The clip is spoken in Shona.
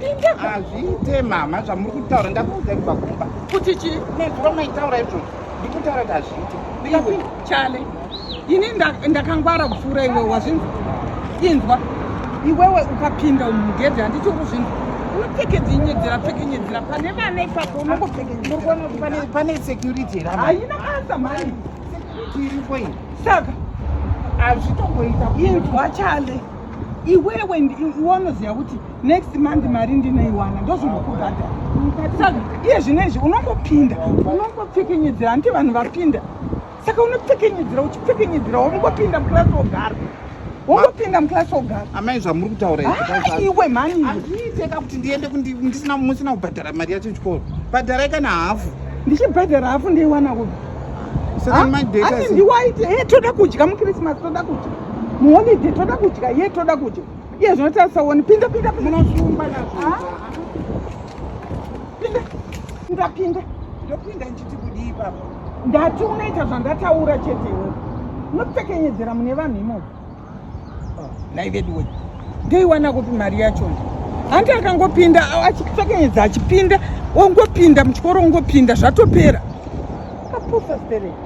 Pinda. Hazviite mama zvamuri kutaura ndakuudza kubva kumba. Kuti chii? Nezuro maitaura izvozvo. Ndikutaura kuti hazviite. Iwe Chale. Ini ndakangwara kupfuura iwe wazvinzwa. Inzwa. Iwewe ukapinda mugedhi handiti uri kuzvinzwa. Unopfekedzinyedzera pfekenyedzera pane vana ipapo unongopfekenyedzera. Muri kuona kuti pane pane security here? Haina basa mhani. Security iripo iyi. Saka Hazvitomboita. Inzwa Chale. Iwewe iwe unoziva kuti next month mari ndinoiwana ndozvondokubhadhara saka iye zvino izvi unongopinda unongopfekenyedzera hanti vanhu vapinda saka unopfekenyedzera uchipfekenyedzera wongopinda muclass wogara wongopinda muclass wogara Amai zvamuri kutaura izvi. Ah, iwe mhani iwe. Hazviite ka kuti ndiende ndisina musina kubhadhara mari yacho chikoro. Bhadharai kana hafu. Ndichibhadhara hafu ndoiwana kupi? Saka madata Asi ndiwaite ye toda kudya muchristmas toda kudya muholiday toda kudya ye toda kudya iye zvinotarisa woni pinda pinda pinda munosumba nazvo. Ah. Pinda pinda pinda Ndopinda ndichiti kudii ipapo? Ndati unoita zvandataura chete iwewe. Unopfekenyedzera mune vanhu imomo. Nhai veduwe. Ndoiwana kupi mari yacho? Hanti akangopinda achipfekenyedza achipinda ongopinda muchikoro ongopinda zvatopera. Kapusa stereki.